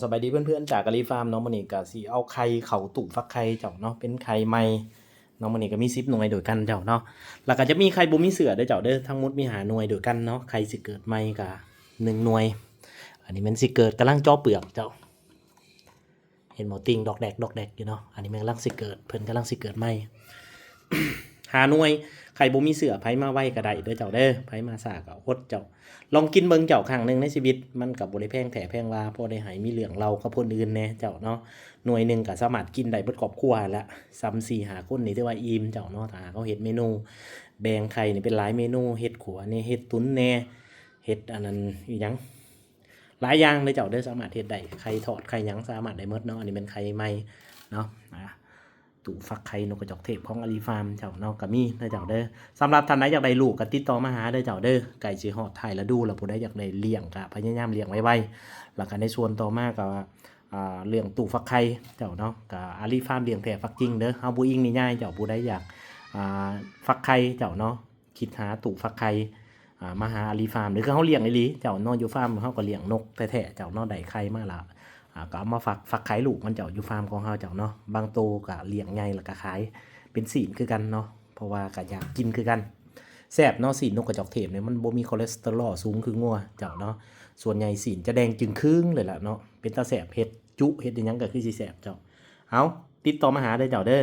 ສະບາຍດີເພື່ອນໆ ຈາກອາລີຟາມເນາະ. ມື້ນີ້ກະຊິເອົາໄຂ່ເຂົ້າຕູ້ຟັກໄຂ່ເຈົ້າເນາະ ເປັນໄຂ່ໃໝ່ເນາະ. ມື້ນີ້ກະມີສິບໜ່ວຍດ້ວຍກັນເຈົ້າເນາະ. ແລ້ວກະຈະມີໄຂ່ບໍ່ມີເຊື້ອເດີ້ເຈົ້າເດີ້ ທັງໝົດມີຫ້າໜ່ວຍດ້ວຍກັນເນາະ. ໄຂ່ຊິເກີດໃໝ່ກະໜຶ່ງໜ່ວຍ. ອັນນີ້ແມ່ນຊິເກີດ ກຳລັງເຈາະເປືອກເຈົ້າ. ເຫັນບໍ່ ຕິ່ງດອກແດກດອກແດກຢູ່ເນາະ. ອັນນີ້ແມ່ນກຳລັງຊິເກີດ ເພິ່ນກຳລັງຊິເກີດໃໝ່ ຫ້າໜ່ວຍ. ໄຂ່ບໍ່ມີເຊື້ອ ໃຜມາໄວກະໄດ້ເດີ້ເຈົ້າເດີ້ ໃຜມາຊ້າກະອົດເຈົ້າ. ລອງກິນເບິ່ງເຈົ້າ ຄັ້ງໜຶ່ງໃນຊີວິດ ມັນກະບໍ່ໄດ້ແພງແທ້ແພງວ່າ ພໍໄດ້ໃຫ້ມີເລື່ອງເລົ່າກັບຄົນອື່ນແດ່ເຈົ້າເນາະ. ໜ່ວຍໜຶ່ງກະສາມາດກິນໄດ້ເບິດຄອບຄົວຫັ້ນລະ ສ່ຳສີ່ຫ້າຄົນນີ້ຖືວ່າອີ່ມເຈົ້າເນາະ. ຖ້າຫາກເຮົາເຮັດເມນູ ແບ່ງໄຂ່ນີ້ເປັນຫຼາຍເມນູ ເຮັດຂົ້ວແດ່ ເຮັດຕຸນແດ່ ເຮັດອັນນັ້ນອີ່ຫຍັງ ຫຼາຍຢ່າງເດີ້ເຈົ້າເດີ້ ສາມາດເຮັດໄດ້. ໄຂ່ທອດໄຂ່ຫຍັງສາມາດໄດ້ໝົດເນາະ. ອັນນີ້ແມ່ນໄຂ່ໃໝ່ເນາະ ອາ ຕູ້ຟັກໄຂ່ນົກກະຈອກເທບຂອງອາລີຟາມເຈົ້າເນາະ ກະມີເດີ້ເຈົ້າເດີ້. ສຳລັບທ່ານໃດຢາກໄດ້ລູກກະຕິດຕໍ່ມາຫາເດີ້ເຈົ້າເດີ້. ໃກ້ຊິຮອດທ້າຍລະດູແລ້ວ ຜູ້ໃດຢາກໄດ້ລ້ຽງກະພະຍາຍາມລ້ຽງໄວໆ. ແລ້ວກະໃນສ່ວນຕໍ່ມາກະ ອ່າ ເລື່ອງຕູ້ຟັກໄຂ່ເຈົ້າເນາະ ກະອາລີຟາມລ້ຽງແທ້ຟັກຈິງເດີ້. ເຮົາບໍ່ອີງນິຍາຍເຈົ້າ ຜູ້ໃດຢາກ ອ່າ ຟັກໄຂ່ເຈົ້າເນາະ ຄິດຫາຕູ້ຟັກໄຂ່ ອ່າ ມາຫາອາລີຟາມເດີ້. ຄືເຮົາລ້ຽງອີ່ຫຼີເຈົ້າເນາະ ຢູ່ຟາມເຮົາກະລ້ຽງນົກແທ້ໆເຈົ້າເນາະ. ໄດ້ໄຂ່ມາລະ ອ່າ ກະເອົາມາຟັກ ຟັກໄຂ່ລູກມັນເຈົ້າ ຢູ່ຟາມຂອງເຮົາເຈົ້າເນາະ. ບາງໂຕກະລ້ຽງໃຫຍ່ແລ້ວກະຂາຍເປັນຊີ້ນຄືກັນເນາະ ເພາະວ່າກະຢາກກິນຄືກັນ. ແຊບເນາະ ຊີ້ນນົກກະຈອກເທບນີ້ ມັນບໍ່ມີຄອເລສເຕີຣອລສູງຄືງົວເຈົ້າເນາະ. ສ່ວນໃຫຍ່ຊີ້ນຈະແດງຈຶ່ງຄຶງເລີຍລະເນາະ ເປັນຕາແຊບ ເຮັດຈຸເຮັດອີ່ຫຍັງກະຄືຊິແຊບເຈົ້າ. ເອົາ ຕິດຕໍ່ມາຫາເດີ້ເຈົ້າເດີ້.